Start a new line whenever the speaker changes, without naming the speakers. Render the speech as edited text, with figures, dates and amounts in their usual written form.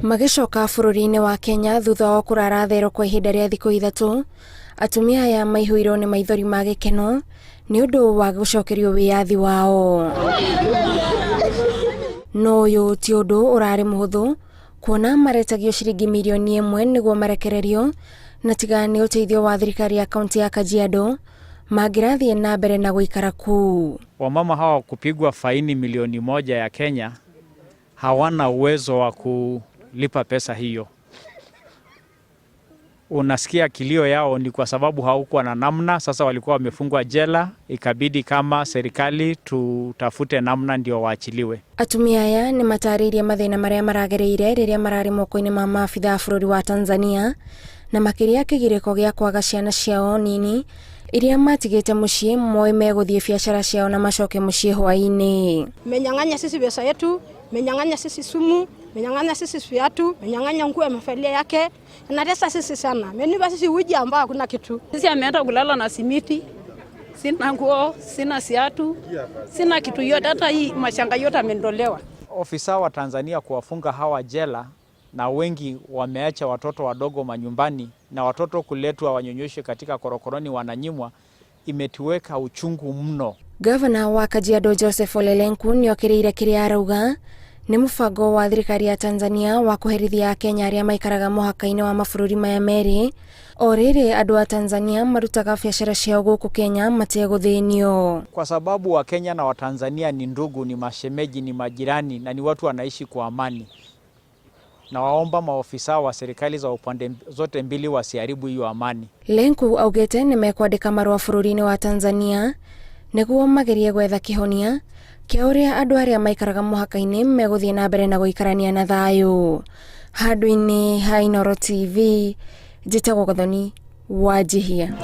Magĩcoka bũrũri-inĩ wa Kenya thutha wa kũrara thero kwa ihinda rĩa thikũ 3, atumia aya maihũirwo nĩ maithori ma gĩkeno nĩ ũndũ wa gũcokerio wĩyathi wao. No ũyũ ti ũndũ ũrarĩ mũhũthũ kuona maretagio ciringi mirioni 1 nĩguo marekererio, na tiga nĩ ũteithio wa thirikari ya kaunti ya Kajiado mangĩrathiĩ na mbere na gũikara kuu.
Wamama hawa kupigwa faini milioni 1 ya Kenya hawana uwezo wa kulipa pesa hiyo. Unasikia kilio yao ni kwa sababu hawakuwa na namna. Sasa walikuwa wamefungwa jela, ikabidi kama serikali tutafute namna ndio waachiliwe.
Atumia aya nĩ matarĩirie mathĩna marĩa maragereire rĩrĩa mararĩ moko-inĩ ma maabitha a bũrũri wa Tanzania, na makĩria kĩgirĩko gĩa kwaga ciana ciao nini iria matigĩte mũciĩ moĩ megũthiĩ biacara ciao na macoke mũciĩ hwaĩ-inĩ.
Menyang'anya sisi pesa yetu, menyang'anya sisi simu, menyang'anya sisi viatu, menyang'anya nguo ya mafalia yake, anatesa sisi sana. Menipa sisi uji ambao hakuna kitu.
Sisi ameenda kulala na simiti, sina nguo, sina siatu, sina kitu yote, hata hii mashanga yote amendolewa.
Ofisa wa Tanzania kuwafunga hawa jela, na wengi wameacha watoto wadogo manyumbani na watoto kuletwa wanyonyeshwe katika korokoroni wananyimwa, imetuweka uchungu mno.
Gavana wa Kajiado Joseph Ole Lenku nĩokĩrĩire kĩrĩa arauga nĩ mũbango wa thirikari ya Tanzania wa kũherithia Akenya arĩa maikaraga mũhaka-inĩ wa mabũrũri maya merĩ, o rĩrĩ andũ a Tanzania marutaga biacara ciao gũkũ Kenya mategũthĩnio.
Kwa sababu Wakenya na Watanzania ni ndugu, ni mashemeji, ni majirani na ni watu wanaishi kwa amani. Na waomba maofisa wa serikali za upande zote mbili wasiharibu hiyo amani.
Lenku augĩte nĩ mekwandĩka marũa bũrũri-inĩ wa Tanzania nĩguo magerie gwetha kĩhonia kĩa ũrĩa andũ arĩa maikaraga mũhaka-inĩ megũthiĩ na mbere na gũikarania na thayũ. Handũ-inĩ ha Inooro TV, njĩtagwo Gathoni Wanjihia.